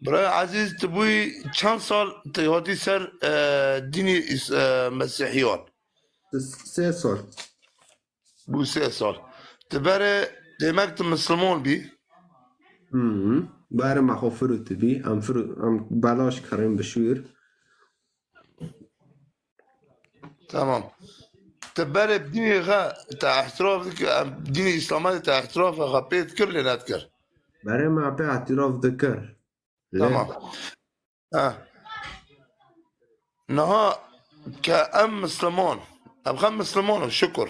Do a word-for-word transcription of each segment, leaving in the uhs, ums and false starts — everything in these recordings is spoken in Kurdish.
Birayê ezîz, tu bûyî çend sal tu hatî ser, e, dînî Îs-, e, Mesîhiyan? Sê sal. Bû sê sal. Tu berê demek tu Misliman bî? Hı hı. Berê me xwe firûtibî. Em firû-, em belaş kirîn bi şûr. Tamam. Te berê dînê xwe te îtiraf dikir, em dînê Îslamê te îtiraf xwe pê dikir lê nedikir? Berê me pê îtiraf dikir. Lê Tamam. Ha. Niha ke em Misliman, em xem Misliman in, şukur.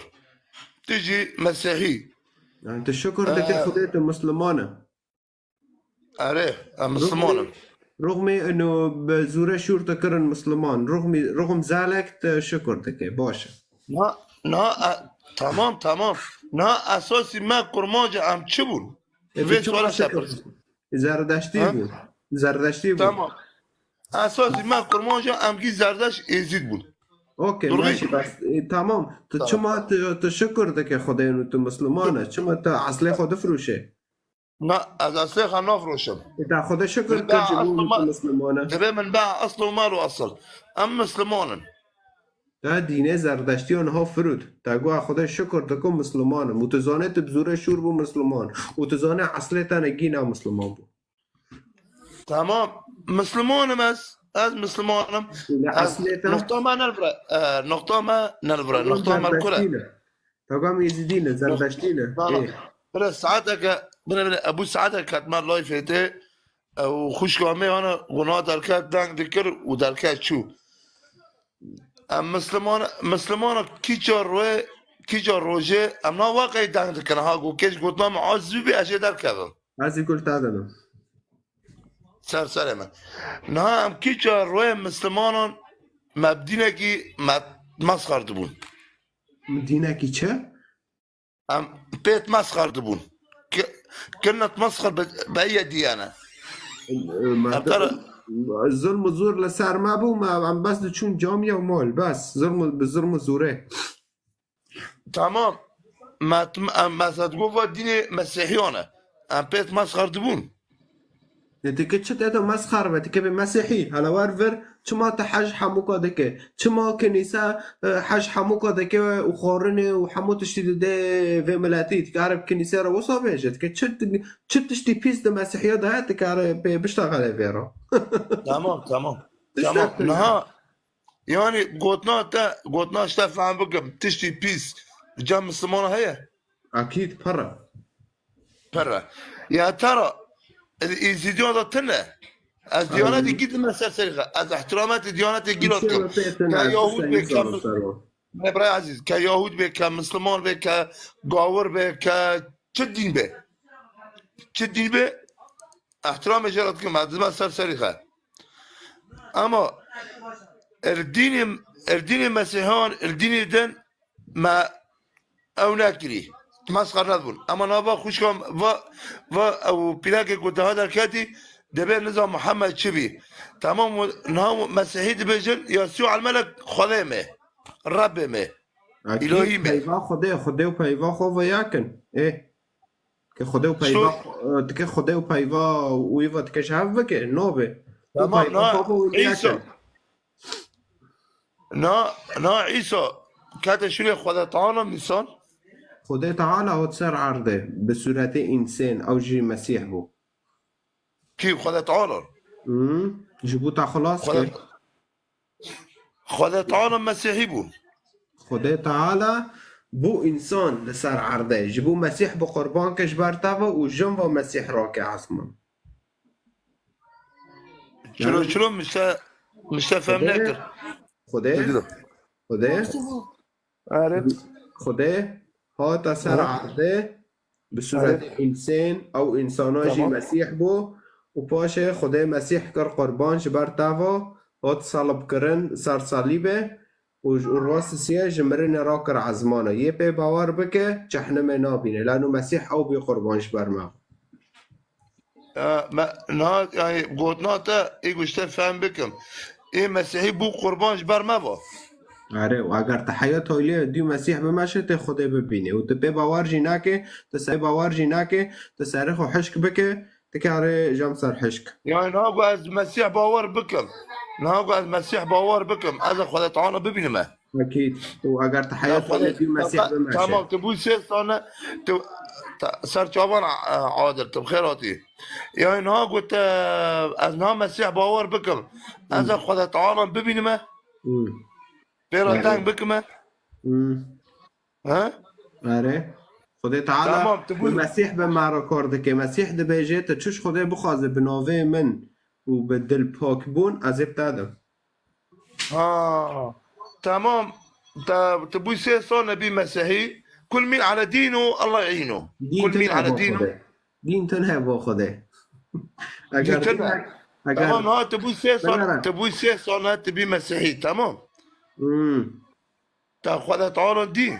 Tu jî Mesîhî. Yani tu şukur dikir Ee, Xwedê tu Misliman e. Erê, em Misliman in. Ruxmî ino bi zûre şûr te kirin Misliman. Ruxmî, ruxm zelek te şukur dike. Baş e. Na, na, e, tamam, tamam. Na esasî me kurmanca em çi bûn? E, tu Vê çima suala şukur? Te pirs. Zerdeştî Ha? Bûn. Zerdeştî bûn. Tamam. Esasî me kurmanca em gî zerdeş êzîd bûn. Okey, Durgî. Meşî bes. E, tamam. Tu Tamam. Çima tu, tu şukur dike Xwedê û tu Misliman e? Çima tu eslê xwe difroşe? Na, ez eslê xwe nafroşim. Îta Xwedê şikir Min kir ji bo beha esl ma-, Mislimane. Divê min beha esl û mal û esl. Em Misliman in. Te dînê Zerdeştiya niha firût. Te got, Xwedê şikir dikim Misliman im. Û tu zanê tu bi zûrê şûr bû Misliman. Û tu zanê eslê te ne gîna Misliman bû. Tamam. Misliman im ez. Ez Misliman im. Ne Ez eslê te? Noqta me nelvire. E, noqta me nelvire. Noqta me kur e. Zerdeştî ne. Tewgam Êzidî ne, Zerdeştî ne. Na, na. Ê. Bire saeteke, bire, bire, e, bû saeteke ketme layfê tê, e, û xwişka me hane guna derket deng dikir û derket çû. Em Misliman, Mislimana kîça royê, kîça rojê, em na waqey deng dikin. Ha, go kêş gotina me aciz bibî, ez jê derkevim. Ez ê gul te dinim. Ser serê me. Niha em kîça royê Mislimanan me bi dînekî me, mesxer dibûn. Min dînekî çi? Em pêt mesxer dibûn. Ki-, kirnet mesxer be, be ye diyane. Em, em, Em te re- zilm û zor li ser me bû, me, em bes diçûn camiya û mal, bes. Zilm û, bi zilm û zorê. Tamam. Me, em, me se digot va dînê Mesîhiyan e. Em pêt mesxer dibûn. Lê dike çi te de mesxer be, dike bê Mesîhî, hele wer vir, çima te hej hemûka dike? Çima kinîse, e, hej hemûka dike û xwarinê û hemû tiştî dide vê miletî? Dike erê bi kinîse re wisa bêje, dike çi, çi tiştî pîs di Mesîhiya de heye, dikare pê biştexele vê re. Tamam, tamam. Tiştek Tamam. tune. Niha, yani gotina te, gotina ji te fehm bikim, tiştî pîs cem Mislimana heye? Akîd, pir e. Pir e. Ya tera, Êzidiyan de tune. Ez Aynen. Diyanetê gî dime ser serî xwe. Ez ihtiramê diyanetê gî Kişiye tune. Ke Yahûd bê, ke Mis-, ne, birayê ezîz, ke Yahûd bê, ke Misliman bê, ke gawir bê, ke çi dîn bê. Çi dîn bê, ihtiramê jê re dikim, ez dime ser serî xwe. Ama er dînê, er dînê Mesîhan, er dînê din me ew nekirî. Mesxer nedibûn. Ema nava xwişka va, va ew pîlekê ku daha derketî, dibê niza Muhammed çi bî. Tamam, niha Mesîhî dibêjin, Yesû el-Melek Xwedê me, Rebbê me, Akîd, îlohî me. Peyva Xwedê, Xwedê û peyva xwe ve yakin. Ê. Ke Xwedê û peyva, Şo- e, dike Xwedê û peyva û îva dike ji hev bike, nabê. Tu Tamam, peyva na, xwe bû, Îsa. Yakin. Na, na, Îsa, kete şûrê Xwedê Teala mîsan? Xwedê Teala hot ser erdê, bi sûretê însên, ew jî Mesîh bû. Kî Xwedê Teala? Hmm, ji bo te xilas Xwedê kir. Xwedê Teala Mesîhî bû. Xwedê Teala bû însan li ser erdê. Ji bo Mesîh bi qurban ke ji ber te ve û jin ve Mesîh rake esman. Çilo, Yani çilo, min te, min te fehm Xwedê, nekir. Xwedê, Bigire. Xwedê, Erê. Xwedê hate ser Erê. Erdê. Bi sûretê Erê. Însên, ew însana jî Tamam. Mesîh bû û paşê Xwedê Mesîh kir qurban ji ber te ve, hat salibkirin ser salîbê û ji, û rastisiye ji mirinê rakir ezmana. Yê pê bawer bike, cehnimê nabîne. Lano Mesîh ew bî qurban ji ber me. E, me, niha, yani, gotina te, ê ku ji te fehm bikim. Ê Mesîhî bû qurban ji ber me ve. Erê, û eger te heya tayliya dû Mesîh bimeşe, tê Xwedê bibînî. Û tu pê bawer jî nake, tu serê bawer jî nake, tu serê xwe hişk bike, Dikarê jam ser hişk. Yani niha ku ez Mesîh bawer bikim. Niha ku ez Mesîh bawer bikim. Ez ê Xwedê Teala bibînime. Ekîd. Û eger tu heyat Xwedê, bî Mesîh tamam, bimeşe. Tamam, tu bû sê sane, tu, ta, ser çavan, e, Adil, tu bi xêr hatî. Yani niha ku te, ez niha Mesîh bawer bikim. Ez ê Xwedê Teala bibînime. Hmm. Pê re deng bikime. Hmm. He? Erê. Xwedê Teala Tamam, tu bi bû- Mesîh bi me re kar dike. Mesîh dibêje, tu çi ji Xwedê bixwaze bi navê min û bi dilpakbûn, ez ê bi te dim. Ha. Tamam. Te, tu bû sê sal nebî Mesîhî. Kul mîn ala dînu, Allah înu. Dîn Kul tune mîn ala bo dînu. Xwedê. Dîn tune bo Xwedê. Eger Dîn tune. dînek, eger Tamam, ha, tu bû sê sal, Bine re. tu bû sê sal ne, tu bî Mesîhî, tamam. Hmm. Te Xwedê Teala dî.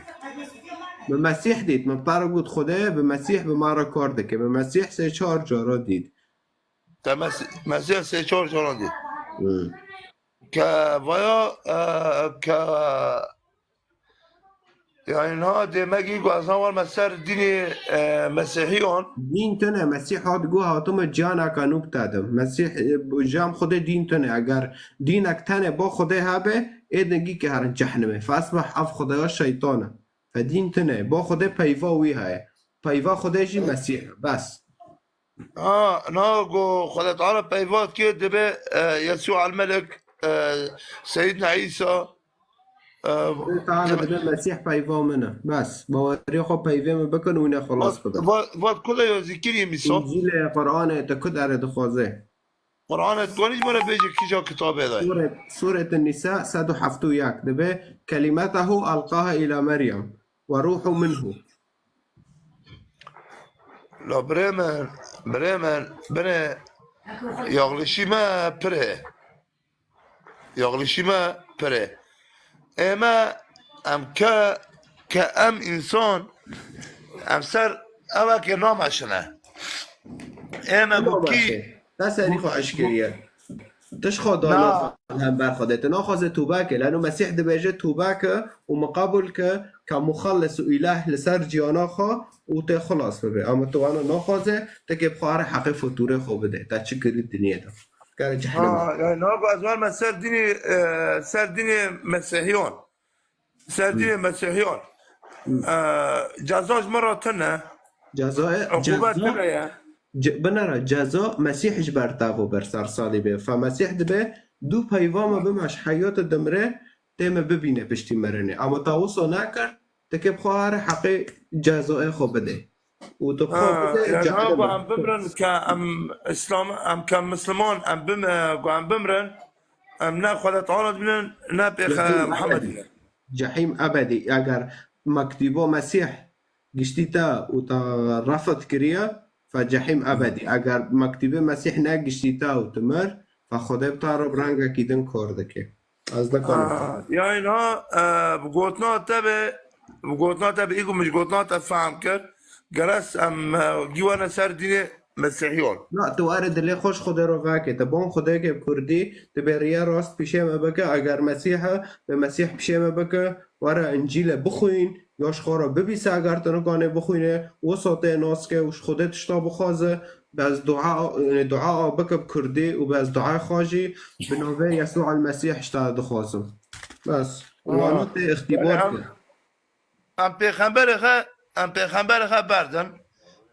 Bi Mesîh dît. Min para got Xwedê bi Mesîh bi me re kar dike. Bi Mesîh sê çar cara dît. Te Mes-, Mesîh sê çar cara dît. Hmm. Ke vaya, e, ke, yani niha dêmegî ku ez niha warme ser dînê, e, Mesîhiyan. Dîn tune, Mesîh hat got, hatime ciyaneke nû bi te dim. Mesîh, e, bu cam Xwedê dîn tune. Eger dînek tenê bo Xwedê hebe, ê dingî ke herin cehnimê. Fesbeh ev Xwedaya şeytan e. Fe dîn tune. Bo Xwedê peyva wî heye. Peyva Xwedê jî Mesîh e. Bes. Ha, na ku Xwedê Teala peyva dike dibe, e, Yesû el-Melek, e, Seyyidna Îsa, e, Xwedê Teala dibe Mesîh peyva min e. Bes. Bawerî xwe peyvê min bikin û wîne xelas Vat, bibe. vat, vat ku de ya zikirî mîsa? Încîlê, Qur'anê, te ku derê dixwaze. Qur'anê tu wanî ji me re bêje kîja kitabê de? Sûret, Sûret Nîsa sed û heft û yek dibe, "Kelimetehu elqaha ila Meryem ve ruhu minhu." La birê min, birê min, binê yaxlişî me pir e. Yaxlişî me pir e. Ê me em ke, ke em însan, em ser ewekê nameşine. Ê me gokî Te serî xwe eşkeriye. Tişt xwe dana Na. hember Xwedê. Tu naxwaze tûbe ke. Lano Mesîh dibêje tûbe ke û min qebûl ke ka muxellis û îlah li ser ciyana xwe û tê xilas bibe. Ama tu wana naxwaze, tekê bi xwe here heqê futûrê xwe bide. Te çi kirî dinyê de. Kare cehennem. Ha, yani, na, ez warme ser dînê, e, ser dînê Mesîhiyan. Ser dînê Mesîhiyan. E, ceza ji min re tune. Ceza, Uqûbet ceza, tune ye. ce-, binera, ceza Mesîh ji ber te ve ber ser salîbê. Fe Mesîh dibe, du peyva me bimeş heyata dimre, tê me bibîne piştî mirinê. Ama te wisa nekir, tekê bi xwe here heqê cezayê xwe bide. Û tu xwe Ha, bide yani, ha, cehennemê. Ku em bimrin ke em Îslam, em ke Misliman, em bim-, ku em bimrin, em ne Xwedê Teala dibînin, ne pêxe Cehîm Muhammed ebedî. dibînin. Cehîm ebedî. Eger mektîba Mesîh giştî te û te refet kiriye, fe cehîm ebedî. Eger mektîbê Mesîh negiştî te û tu mir, fe Xwedê bi te re bi rengekî din kar dike. Ez dikarim. Ha, yani ha, e, bi gotina te be, bi gotina te be, î ku min ji gotina te fehm kir, geres em, e, gîwane ser dînê Mesîhiyan. Na, tu were dilê xwe ji Xwedê re veke. Te ban Xwedê ke bi Kurdî, tu bê riya rast pîşê me bike, eger Mesîh e, bê Mesîh pîşê me bike, were Încîle bixwîn, ya ji xwe re bibîse, eger tu nikanê bixwîne, wisa tê nas ke û ji Xwedê tişta bixwaze, bes dua, yani dua bike bi Kurdî û bes dua xwe jî bi navê Yesû el Mesîh ji te dixwazim. Bes. Aha. Wana tê ixtîbar Yani em, ke. em pêxemberê xe, em pêxemberê xe berdin.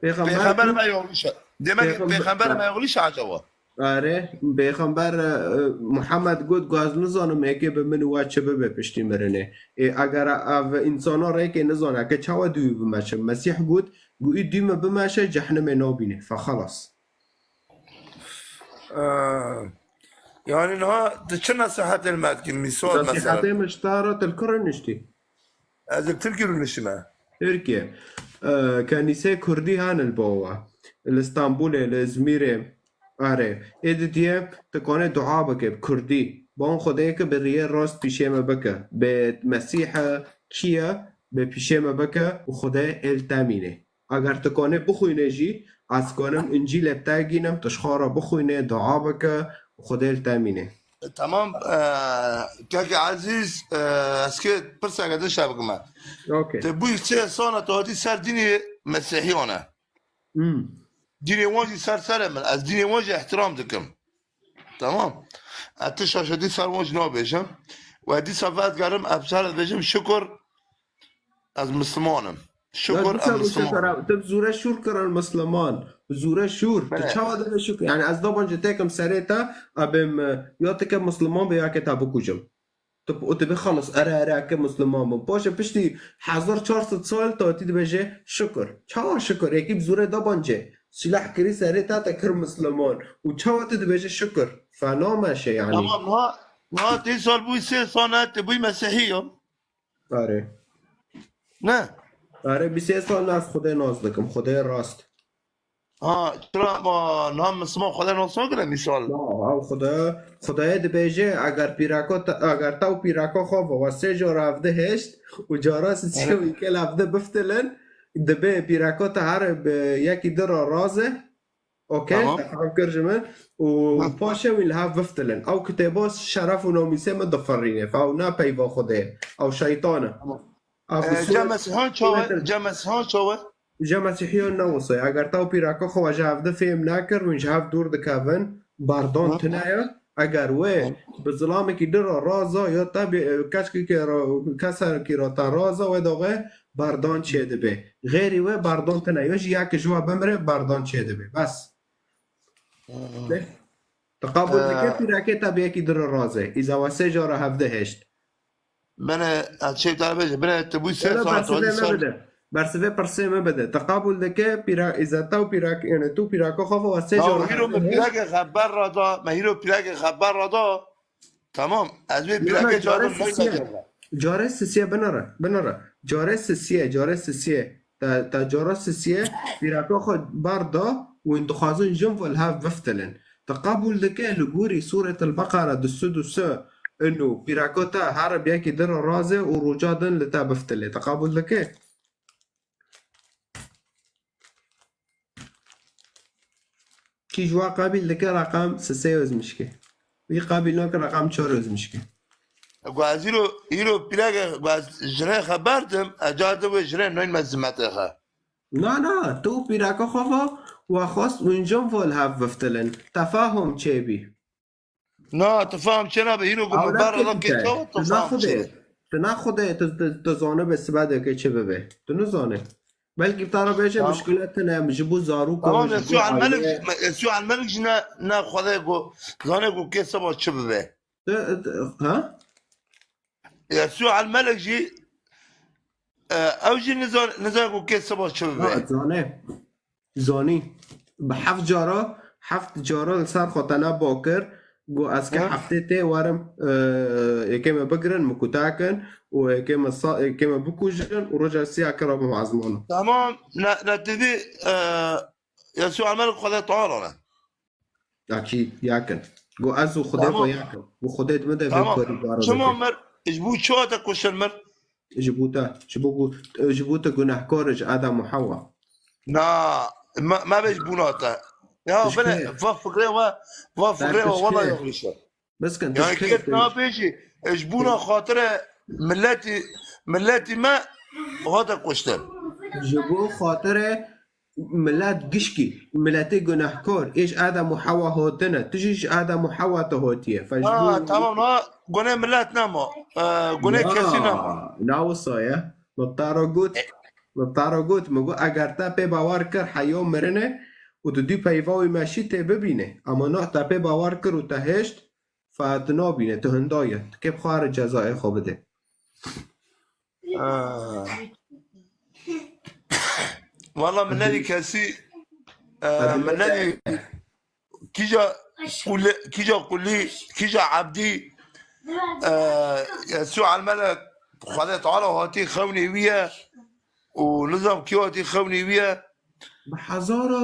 Pêxember Pêxemberê me yolîşe. Demek Pêxember- pêxemberê me yolîşe acaba? Are, Pêxember, e, Muhammed got, "Gaz nizanim êkê bi min û we çi bibe piştî mirinê." Ê, eger ev însana rêkê nizane, ke çawa dû wî bimeşe? Mesîh got, "Gu î dû me bimeşe, cehnimê nabîne." Fe xelas. Ee, yani niha tu çi nesihetê li me dikî? Mîsal mesela. Nesihetê min ji te re, tu li ku rûniştî? Ez li Tirkî rûniştime. Tirkiye. Ee, kenîsê Kurdî hene li Bawa. Li Stenbolê, li Izmîrê. Erê. Ê didiyê, tu kanê dua bike bi Kurdî. Ban Xwedê ke bi riyê rast pîşê me bike. Bi Mesîhe kî ye, bi pîşê me bike û Xwedê ê li te mîne. Eger tu kanê bixwîne jî, ez kanim Încîlê bi te gînim, tu ji xwe re bixwîne, dua bike û Xwedê li te mîne. Tamam, e, kekê Ezîz, e, ez kê pirseke din şe bikime. Okey. Tu bûyî sê sane tu hatî ser dînê Mesîhiyan e. Hmm. Dînê wan jî ser serê min. Ez dînê wan jî ihtiram dikim. Tamam. Ez ti şaşetî ser wan jî nabêjim. We dîsa vedigerim, ez ser dibêjim, şukur ez Misliman im. Ya Şukur dîsa ez bu Misliman şeker im. Ev, tu bi zûre şûr kirin Misliman. Bi zûre şûr. Tu Belê. Çawa dibe şûr? Yani ez daban ji têkim serê te, abim, e, ya tike Misliman be ya ke te bikujim. Tu, û tu bê xelas, ere, ere, ke Misliman bim. Paşê piştî hezar çar sed sal tu hatî dibêje şukur. Çawa şukur? Yekî bi zûre daban cê. Silah kirî serê te, te kir Misliman. Û çawa tu dibêje şukur? Fena meşe yani. Tamam, niha, niha tu sal bûyî sê sal ne, tu bûyî Mesîhî ya. Are. Ne? Are, bîst sê sal ne ez Xwedê nas dikim. Xwedê rast. Ha, çira ma niha Misliman Xwedê nas nakire mîsal? Na, ew Xwedê, Xwedê dibêje, eger pîrako te, eger te û pîrako xwe ve we sê cara hevde hişt û cara sisiye Are. Wî kel hevde biftilin, dibê pîrako te here bi yekî di re raze. Okey, Tamam. Te fam kir ji min. Û Ha. Paşê wî li hev biftilin. Ew kitêba şeref û namûsê min difirîne. Ew ne peyva Xwedê. Ew şeytan e. Tamam. Ev Ee, usul Cem Mesîhan çawe? Cem Mesîhan çawe? Ji Mesîhiyan ne wisa ye. Eger te û pîraka xwe ji hevde fêm nekir, hûn ji hev dûr dikevin. Bardan Hı. Tune ye. Eger wê Hı. Bi zilamekî di re raza ya te bê, keşkekê re, kesekî re te raza wê daxê bardan çêdibe. Xêrî wê bardan tune. Ya jî yek ji we bimire bardan çêdibe. Bes. Hı. Te qebûl Ee. Dike pîrakê te bi yekî di re razê. Îza we sê cara hevde hişt. Bine, ez çê te bêjim, bine, tu bû sê Bine, sala tu bersivê me bide. Bersivê pirsê me bide. Tu qebûl dike pîra-, îza te û pîrak-, yani tu pîraka xwe ve sê cara hevde hişt. Ya, hîro me pîrakê xeber ra da, me hîro pîrakê xeber ra da. Tamam, ez wê pîrakê carê sisiye. Carê sisiye binere, binere. Carê sisiye, carê sisiye. Te, te cara sisiye, pîraka xwe ber da û hûn dixwazin jin ve li hev biftilin. Te qebûl dike li gorî Sûretil Beqere du sed û sê û neh pîraka te here bi yekî di re razê û roja din li te biftilê. Te qebûl dike? Kî ji we qebîl dike reqem sisê wezmişke. Wî qebîl nake reqem çar wezmişke. Ku ez îro, îro pîreke, ku ez ji rê xeber dim, ez ca di wê ji rê neyme zimetê xwe. Na, na, tu pîreke xwe va, we xwest hûn cem vo li hev biftilin. Tefahum çêbî. Na, tu fam çê nabe, hîro ku Ew min ber ne ala kê kê te, çawa tu tu fam naxwedê, çê? Tu naxwedê, tu, tu, tu zanibe sibe de kê çi bibe. Tu nizane. Belkî bi te re bêje Tamam. Muşkile tune, ji bo zarok, Tamam, ji bo Yesû Elmelik, aile. Yesû Elmelik jî ne, ne xwedê ku, zane ku kê seba çi bibe. Tu, tu, ha? Yesû Elmelik jî, e, ew jî nizan-, nizane ku kê seba çi bibe. Ha, zane. Zanî. Bi heft cara, heft cara li ser xwe tene bakir. Got, ez ke Ha? heftê tê werim, e, êkê me bigirin, min kuta kin û êkê me sa-, êkê me bikujin û roja siya kira bim ezmana. Tamam, ne, ne tevî, e, Yesû Elmelik Xwedê Teala ne. Akî, yakin. Got, ez û Xwedê Tamam. Xwe yakin. Û Xwedê di min de vê Tamam. Karî bara Çima dike. Mir? Ji bo çi hate kuştin mir? Ji bo te. Ji bo ku, ji bo te gunehkar ji Adam û Hewa. Na, me, me bê ji bona te. Ya, Tişkê. Bine, va fikrê we, va fikrê we, Tişkê. Wala yanlış e. Biskin, Yani tişkê, kes tişkê. Nabêjî, ji bona xatirê milletî, milletî me hate kuştin. Ji bo xatirê Milet gişkî, miletê gunehkar, ê ji Adem û Hewa hatine. Tu jî ji Adem û Hewa tu hatiye. Fe ji Ha, bo tamam, ha, gunê milet nema. E, gunê Ya, kesî nema. Na wisa ye. Min te re got, E- min te re got, min got, eger te pê bawer kir heya mirine û tu dû peyva wî meşî tê bibîne. Ama na te pê bawer kir û te hêşt, Fe tu nabîne, tu hinda ye. Tu kê bi xwe re cezayê xwe bide. Ah. Wala min nedî kesî, eh, min nedî kîja Qulî, kîja Qulî, kîja Ebdî, eh, Yesû Elmelek, Xwedê Teala hatî xewnê wî ye û nizam kî hatî xewnê wî ye. Bi hezara,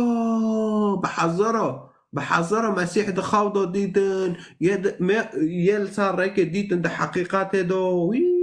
bi hezara, bi hezara Mesîh di xew de dîtin, yê di, me, yê li ser rêkê dîtin di heqîqetê de. Wî!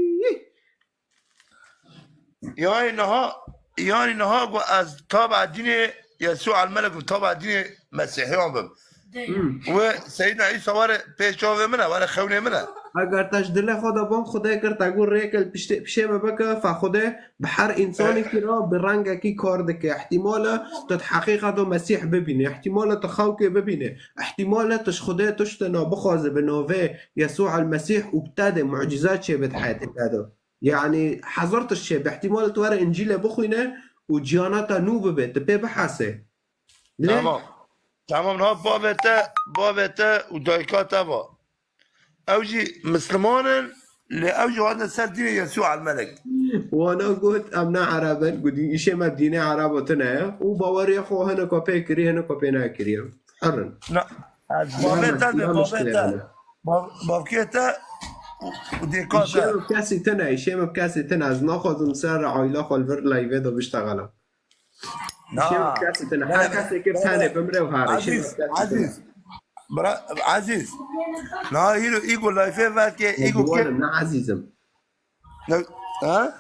Yani niha, yani niha ku ez taba dînê Yesû Elmelek û taba dînê Mesîhiyan bim. Hmm. Wê Seyyidina Îsa were pê çavê min e, were xewnê min e. Eger te ji dilê xwe de bang Xwedê kir, te got rêke li piştê, pişê me bike, fe Xwedê bi her însanekî re bi rengekî kar dike. Îhtîmal e tu di heqîqet de Mesîh bibînî. Îhtîmal e tu xewkê bibînî. Îhtîmal e tu ji Xwedê tiştê na bixwazî bi navê Yesû el Mesîh û bi te de mucîze çêbe di heyetê te de. Yanî hezar tişt çêbe. Îhtîmal e tu were Încîlê bixwîne û ciyana te nû bibe, tu pê bihesê. Lê Tamam. Tamam, niha bavê te, bavê te û dayika te va. Ew jî Misliman in, lê ew jî hatine ser dînê Yesû Elmelek. Wana got, em ne Ereb in, got, îşê me bi dînê Ereba tune ye. Û baweriya xwe hinek pê kirî, hinek pê nekiriye. Herin. Na, ez bavê te, bavê te. Bav-, bavkê te û, û dêka te. Îşê me bi kesî tune, îşê me bi kesî tune. Ez naxwazim ser aîla xwe li vir live de biştexelim. Na. Îşê me bi kesî tine. Her kesê ke tenê bimre û her îşê me bi kesî tine. Ezîz. Bira, Ezîz. Na, îro îgo layfê veke, îgo ke. Ciwanim, ne ezîzim. Ne, ha?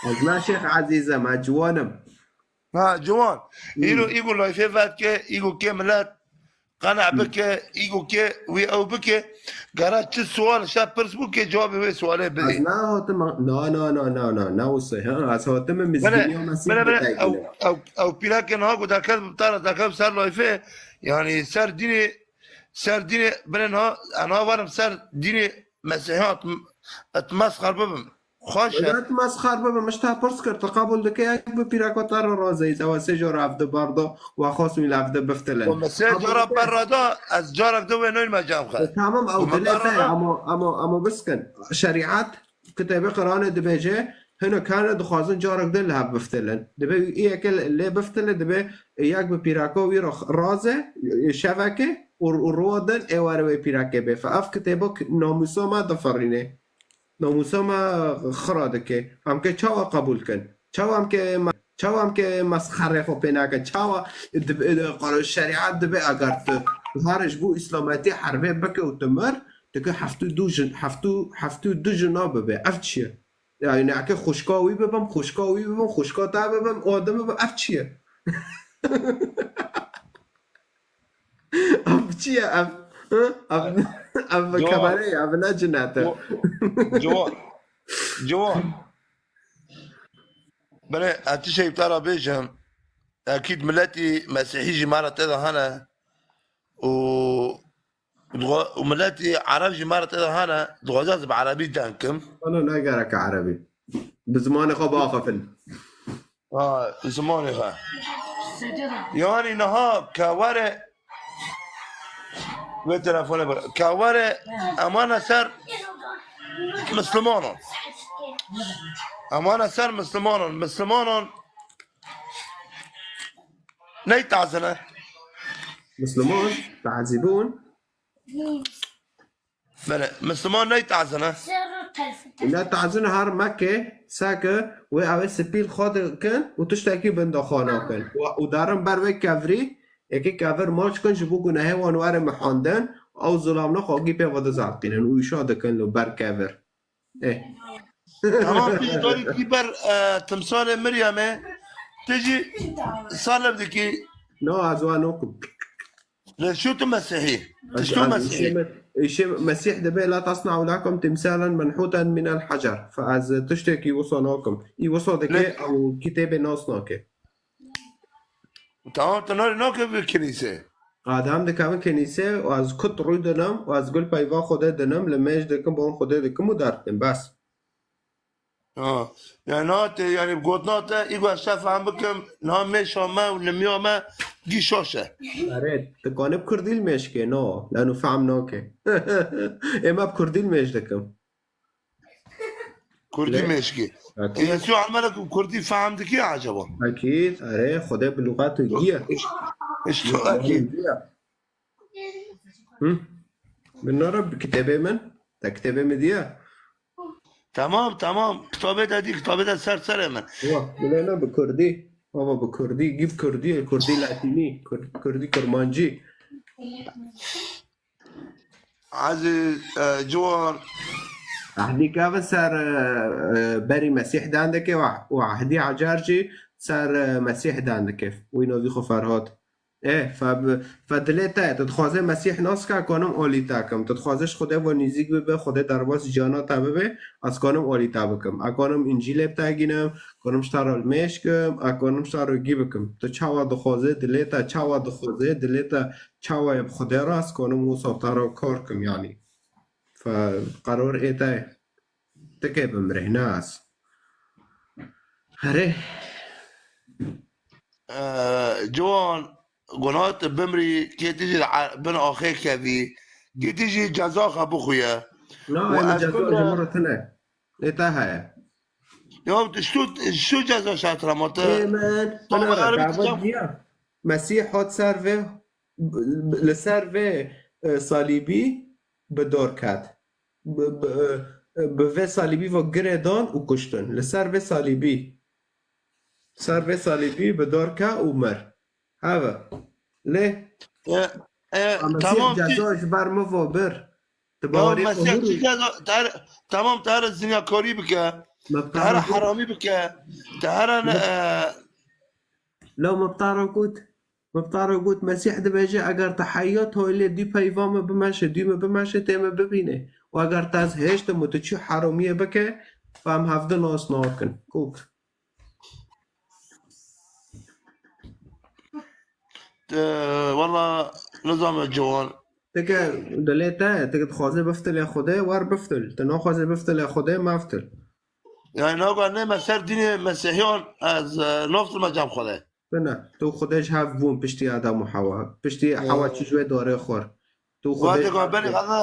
Ez ne Şêx Ezîzim, ez ciwanim. Ha, ciwan. Îro îgo layfê veke, îgo ke milet. Qena bike, îgo ke wî ew bike, gera çi sual şe pirs bû ke cewabê wê sualê bidê. Ez nehatime, na, na, na, na, na, ne wisa, ha, ez hatime mizgîniya Mesîh bidegîne. Ew, ew, ew pîlakê niha ku derket bi tara, derket ser layfê, yanî ser dînê, ser dînê, binê niha, ez niha werim ser dînê Mesîhiyan, ez mesxer bibim. Xweş e. Wela tu mesxer bibe, min ji te pirs kir, tu qebûl dike yek bi pîreka te re razî, ew sê cara ev di ber da, we xwest wî li ev di biftilin. Û min sê cara ber re da, ez carek di wê neyme cem xwe. E, tamam, ew dilê te ye, ema, ema, ema biskin. Şerîet, kitêbê Qur'anê dibêje, hinek hene dixwazin carek din li hev biftilin. Dibe yekê lê biftile, dibe yek bi pîreka wî re razê, şevekê û, û ruwa din ê were wê pîrekê bê. Fe ev kitêba namûsa me difirîne. Namûsa me xira dike. Em ke çawa qebûl kin? Çawa em ke me-, çawa em ke mesxerê xwe pê nakin? Çawa dib-, e, şerîet dibe eger tu, tu here ji bo îslametî herbê bike û tu mir, tu ke heftû du jin, heftû, heftû du jina bibe. Ev çi ye? Yani eke xwişka wî bibim, xwişka wî bibim, xwişka te bibim, o adem bibim, ev çi ye? Ev çi ye ev? Hı? Ev, ev kebere ye, ev ne cinet e. Ciwan. Ciwan. Belê, ez tiştek te re bêjim. Ekîd miletî Mesîhî jî me re tê de hene. Û, û miletî Ereb jî me re tê de hene. Dixwaze ez bi Erebî deng kim. Bana ne gerek Erebî. Bi zimanê xwe biaxifin. Ha, zimanê xwe. Yanî niha ke were, wê telefonê bira. Ke were, emane ser Mislimanan. Emane ser Mislimanan. Mislimanan ney tazine. Misliman tazîbûn. Belê, Misliman ney tazine. Ne tazin her Mekke, seke wê ew ê spîl xwe dikin û tiştekî bin de xwe nakin. Û, û darin ber wê kevirî, yekê kevir maç kin ji bo gunehê wan were mihandin, ew zilamna xwe gî pê ve dizelqînin û îşa dikin li ber kevir. Eh. Tamam, tu ji darî kî ber, e, timsalê Miryemê, tu jî salib dikî. No, ez wan nokim. Lê şu tu Mesîhî. Tişto Mesîhî. Îşê Mesîh dibe, "La tasna'u lakum timsalen menhutan min el hacer." Fe ez tiştekî wisa nakim. Î wisa dike ew kitêbê nas nake. Tamam, tu narî nake bi kinîse. Adam dikevin kinîse û ez kut rû dinim û ez gul peyva Xwedê dinim, li mêj dikim, bon Xwedê dikim û derdim, bes. Ha. Yani na te, yani gotina te, î got ez te fehm bikim, na mêşa me û nimiya me gî şaş e. Erê, tu kanî bi kurdî li mêj ke, no, lano fehm nake. Ê me bi kurdî li mêj dikim. Kurdî mêj ke. Ê, ez yo Elmanek û kurdî fehm dikî acaba? Ekîd, erê, Xwedê bi lûqet û giye. Îşte, ekîd. Hı? Binara bi kitêbê min. Te kitêbê min diye? Tamam, tamam. Kitabê te dî, kitabê te ser serê min. Wa, bilê ne bi kurdî. Baba bi kurdî, gî bi kurdî, kurdî latînî, kur-, kurdî kurmancî. Ezîz, e, ciwan. Ehdî kevin ser, e, e, berî Mesîh dendikê û, û Ehdî Ecar jî ser, e, Mesîh dendikê. Wî novî xwe Ferhat. Ê, fe bi-, fe dilê te, tu dixwazê Mesîh nas ke, ez kanim alî te kim. Tu dixwazê ji Xwedê ve nîzîk bibe, Xwedê derbas jiyana te bibe, ez kanim alî te bikim. Ez kanim Încîlê bi te gînim, kanim ji te re limêj kim, ez kanim ji te re gî bikim. Tu çawa dixwazê dilê te, çawa dixwazê dilê te, çawa ye bi Xwedê re, ez kanim wisa bi te re kar kim, yanî. Fe qeror ê te ye. Tikê bimrê, ne ez. Herê. Ee, Ciwan, gunat bimrî, kê tijî li a-, bin axê kevî, kê tijî ceza xwe bixuye. Na, Û em ez ceza bimre- ji min re tune. Ê te heye. Ya, tu şu, şu ceza şatira ma te. Ê min, Tamam, bina, erbî dava diyeceğim. diya. Mesîh hat ser vê, li ser vê, e, salîbî bi dor ket. Bi, bi, e, bi vê salîbî ve girê dan û kuştin. Li ser vê salîbî. Ser vê salîbî bi dor ke û mir. Heve. Lê E, e, Mesîh tamam, tu, ceza ji ber min ve bir. Tu ya bawerî Mesîh xwe tu ceza, te here, tamam, te here zinakarî bike, Me bi te te here re got, heramî bike, te here ne, me, e, la me bi te re got. Me bi te re got, Mesîh dibêje, eger tu heya, tu lê dû peyva me bimeşe, dû me bimeşe, tê me bibîne. Û eger tu ez hêştim û tu çû heramiyê bike, em hevdi nas nakin. Kok. Te, wala, nizam e Ciwan. Tike dilê te, tike dixwaze biftilê Xwedê, wer biftil. Te naxwaze biftilê Xwedê, meftil. Yani naga ne me ser dînê Mesîhiyan ez, e, naftilme cem Xwedê. Bine, tu Xwedê ji hev bûn piştî Adam û Hewa. Piştî Hewa çi ji wê darê xwar. Tu Xwedê Wate ji ka hev berê bûn. Xedina,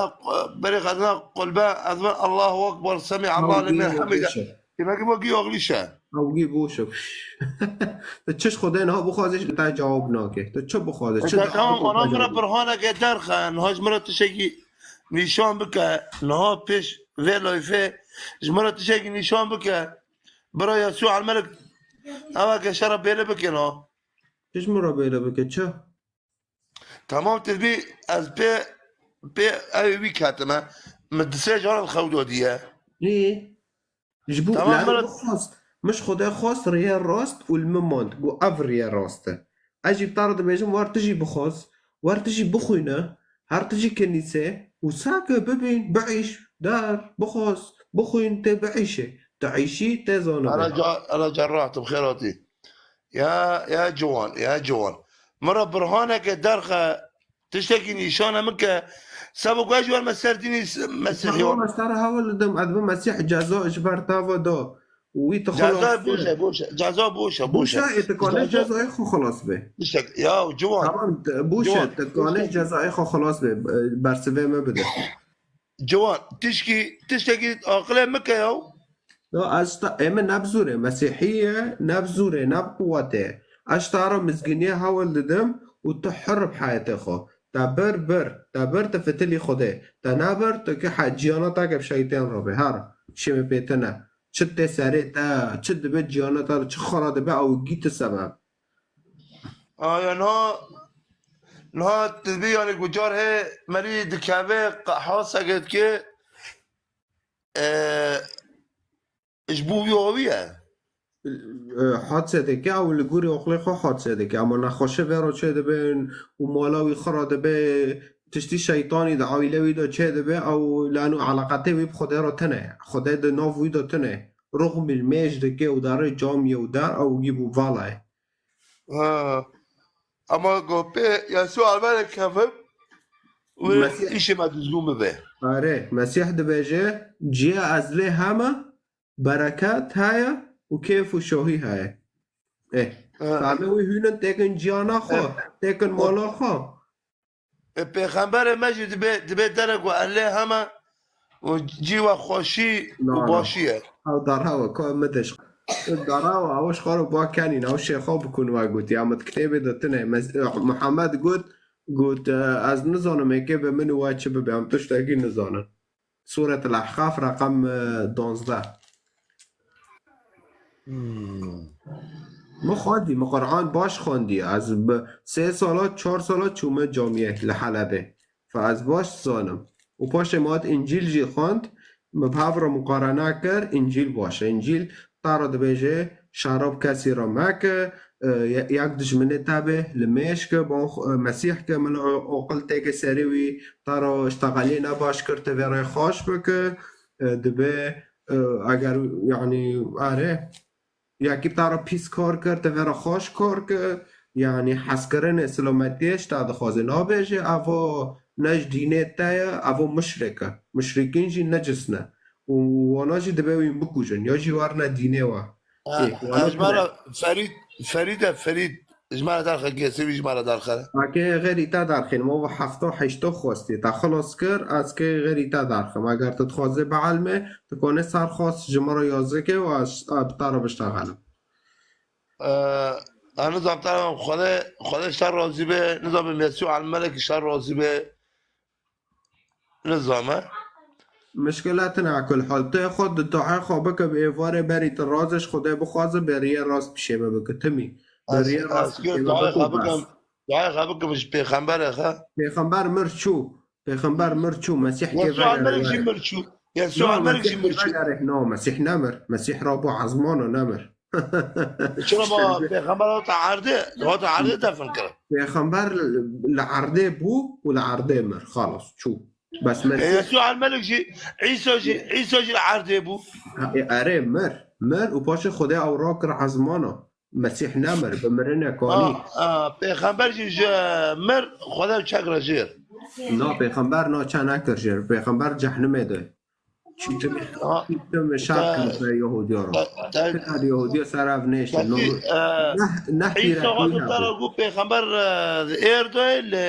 berê xedina qulbe, ez ben Allahu Ekber, Semî Allah Ew gî limen hamide. Wekî bo gî oxlîşe. Ew gî boş e. Tu çi ji Xwedê niha bixwazî, te cewab nake. Tu çi bixwazî, çi Eke dua tamam, bixwazî, ana min re birhaneke derxe, niha ji min re tiştekî nîşan bike, niha pêş vê layfê ji min re tiştekî nîşan bike. Bira Yesû Elmelik, ew eke şer re bêle bike niha. Çi ji min re bêle bike, çi? Tamam, tu dibî ez pê, pê ew wî ketime. Min di sê caran xew dodiye. Ê, ji bo Tamam, lano bira. Xwest. Min ji Xwedê xwest rêya rast û li min mand. Got ev rêya rast e. Ez jî bi te re dibêjim, wer tu jî bixwaz, wer tu jî bixwîne, her tu jî kenîse û sake bibîn, biîş, der, bixwaz, bixwîn, tê biîşê. Tu îşî, tê zanibe. Ana ca-, ana cerrah, tu bi xêr hatî. Ya, ya ciwan, ya ciwan. Min re birhaneke derxe, tiştekî nîşane min ke, seba ku ez ji wer me ser dînî s-, Mesîhî Tamam, wan. Ez te re hewl didim, ez bi Mesîh ceza ji ber te ve da. Û wî tu Ceza xilas boş e, kir. Boş e. Ceza boş e, boş Boş e. E, tu kanê Ceza cezayê xwe xilas be. Tiştek, ya ciwan. Tamam, te-, boş e, Ciwan. Tu kanê cezayê xwe xilas be. E, bersivê me bide. Ciwan, tişkî, tiştekî aqilê min ke yaw. Ya ez ta, ê min ne bi zûrê, Mesîhî ye, ne bi zûrê, ne bi quwetê. Ez ji te re mizgîniyê hewl didim û tu hir bi heyetê xwe. Te bir, bir, te bir, tu fitilî Xwedê. Te nebir, tu ki he ciyana te ke bi şeytên re be. Her, şêmê pê tine. Çi tê serê te, çi dibe ciyana te, çi xira dibe, ew gî tu sebeb. Aya niha, niha tu dibî, yani, ku car hê merî dikeve qe-, haseke dike, e, ji bo wî awî ye. E, hadse dike, ew li gorî aqilê xwe hadse dike. Ema nexweşe vê re çê dibe û mala wî xira dibe, tiştî şeytanî di aîle wî de çê dibe, ew lano eleqetê wî bi Xwedê re tune. Xwedê di nav wî de tune. Ruh milmêj dike û derê camiyê û der, ew gî bû vala ye. Ha. Ama go pê Yesû Elmelik kevin wê Mesîh îşê me dizgûn bibe. Are, Mesîh dibêje, ciya ez lê heme, bereket heye û kêf û şohî heye. Eh, Ha. Fehmê wî hûnin têkin ciyana xwe, Eh. têkin mala xwe. E, pêxemberê me jî dibe, dibe dere ku ez lê heme û cî we xweşî û Na, na. Başî ye. Ew dara we, ka min diş. Dara we, ew ji xwe re ba kenîn, ew şêxa bikûn we gotî. Em di kitêbê de tune. Mes-, Muhammed got, got, e, ez nizanim êkê bi min û we çi bibe, em tiştekî nizanin. Sûretul Ahqaf reqem, e, duwazdeh. Hmm. Min xwendî, min Quran baş xwendî. Ez bi sê sala, çar sala çûme camiyê li Helebê. Fe ez baş zanim. Û paşê min hat Încîl jî xwend, min bi hev re muqarene kir, Încîl baş e. Încîl te re dibêje, şerab kesî re meke, e, ye-, yek dijminê te be, li mêj ke, bon, e, Mesîh ke min o-, oqil têke serê wî, te ro ji te xelê ne baş kir, te vê rê xweş bike, e, dibe, e, eger, yanî, are, yekî te re pîs kar kir, te vê re xweş kar kir, yanî hezkirinê, silometiyê ji te dixwaze. Nabêje, evo ne ji dînê te ye, evo muşrik e. Muşrikîn jî necis ne. Û wana jî dibe wî bikujin, ya jî werne dînê we. Ê, wana Ez me re Ferîd, Ferîd e, Ferîd. Ji me re derxe, kesê wî ji me re derxe. Eke xêrî te derxînim, ava hefta heşta xwestiye. Te xilas kir, ez kê xêrî te derxim. Eger tu dixwazê bielmê, tu konê serxwest ji min re yazê ke û ez, ez bi te re biştexelim. Ee, ez nizam te re Xwedê, Xwedê ji te razî be, nizam bi Mesî û Elmelek ji te razî be. Nizam e. Mişkile tine, kulhal. Tu xwe di duayê xwe bike bi êvarê berî tu razê ji Xwedê bixwaze, berîyê rast pişê me bike. Timî. Ez, Berîyê rast ez kê pişê me duayê bike û xwe bes. Bikim, duayê xwe bikim ji pêxemberê xwe. Pêxember mir çû. Pêxember mir çû. Mesîh kê Yesû Elmelek jî vegerê. Mir çû. Yesû Na, Elmelek jî Mesîh mir çû. Vegerê. Na, Mesîh nemir. Mesîh rabû ezmana nemir. Çira ma pêxember hate erdê, hate erdê defin kirin. Pêxember li erdê bû û li erdê mir. Xalas, çû. Bes E, Mesîh Yesû Elmelek jî, Îsa jî, Îsa jî li erdê bû. E, erê mir. Mir û paşê Xwedê ew rakir ezmana. Mesîh nemir, bi mirinê kanî. A, a, pêxember jî ji mir Xwedê çek re jêr. Na, pêxember na çe nekir jêr. Pêxember cehnimê de. Çû tim, Ha, çû tim şer te, kir ser Yahudiya re. Te, te, Kir Yahudiya ser ev nêştin. Peki, No, e, neh, neh Îsa pîrekî xwe te hebû. Re got pêxember, e, êr doyê li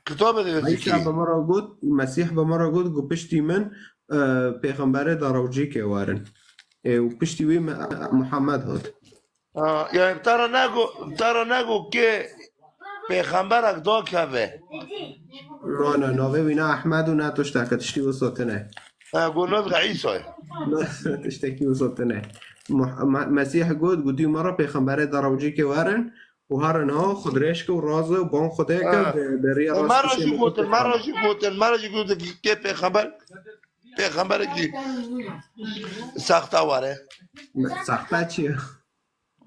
kitabê de Îsa vekirî. Bi me re got, Mesîh bi me re got, got piştî min, e, pêxemberê darewcîkê werin. Ê, û piştî wî me, Muhammed hat. Ha, yani bi te re nego, bi te re nego kê pêxemberek dakeve. No, no, navê wî ne Ehmed û ne tişteke, tiştî wisa tune. Ha, got navê Îsa ye. No, tiştekî wisa tune. Muh-, Me-, Mesîh got, gotî me re pêxemberê darewcîkê werin û herin ha, xwe dirêj ke û razê û ban Xwedê ke Ha. Be-, beriya E, me rast re kişê jî me gotin, me re jî gotin, me re jî gotin ki kê pêxember, pêxemberekî saxta were. Saxta çi ye?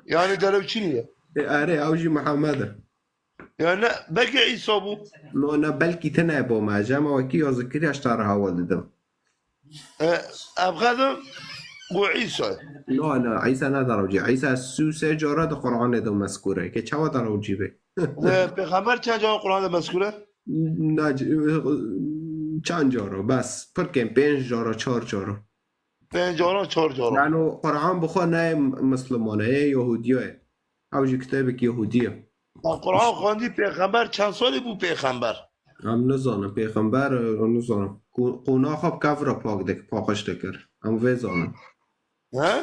Yani derewçî niye? E, erê, ew jî Mihemed e. Yani ne, belki Îsa bû. No, ne, belkî tune bo me. Ji me wekî yazikiriya ji te re hewl didim. E, ev xedim got Îsa. No, no, Îsa ne darewcî. Îsa sî û sê cara di Qur'anê de mezkûr e. Ke çawa darewcî be? E, pêxember çend cara Qur'anê de mezkûr e? Na, çend cara? Bes. Pirkên pênc cara, çar cara. Pênc cara, çar cara. Yani o Qur'an bi xwe ne Müslüman e, yê Yahudiya ye. Ew jî kitabek Yahudî ye. Ya Qur'an xwendî pêxember çend salî bû pêxember? Em nizanin pêxember, em nizanin. Qo-, qona xwe bi kev re pak dik-, paqij dikir. Em vê zanin. He?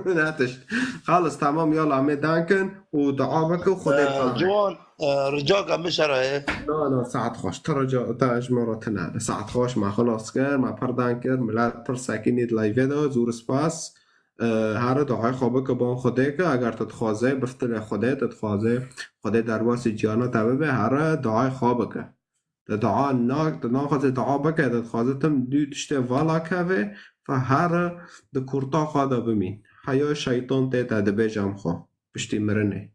Ne tişt. Xalis, tamam, yala, em ê dankin û dua bikin, Xwedê Ee, tam e. Ciwan, ee, rica ke min şerayê. Na, na, saet xweş. Tu rica, te ji min re tune. Saet xweş, me xilas kir, me pir deng kir, milet pir sekînî di live de, zor spas. Ee, here duayê xwe bike, ban Xwedê ke, eger tu dixwazê, biftilê Xwedê, tu dixwazê Xwedê derbasî ciyana te bibe, here duayê xwe bike. Te dua na-, te naxwaze dua bike, te dixwaze tim dû tiştê vala keve, fe here di kurta xwe de bimîn. Heya şeytan tê te dibêje em xwe. Piştî mirinê.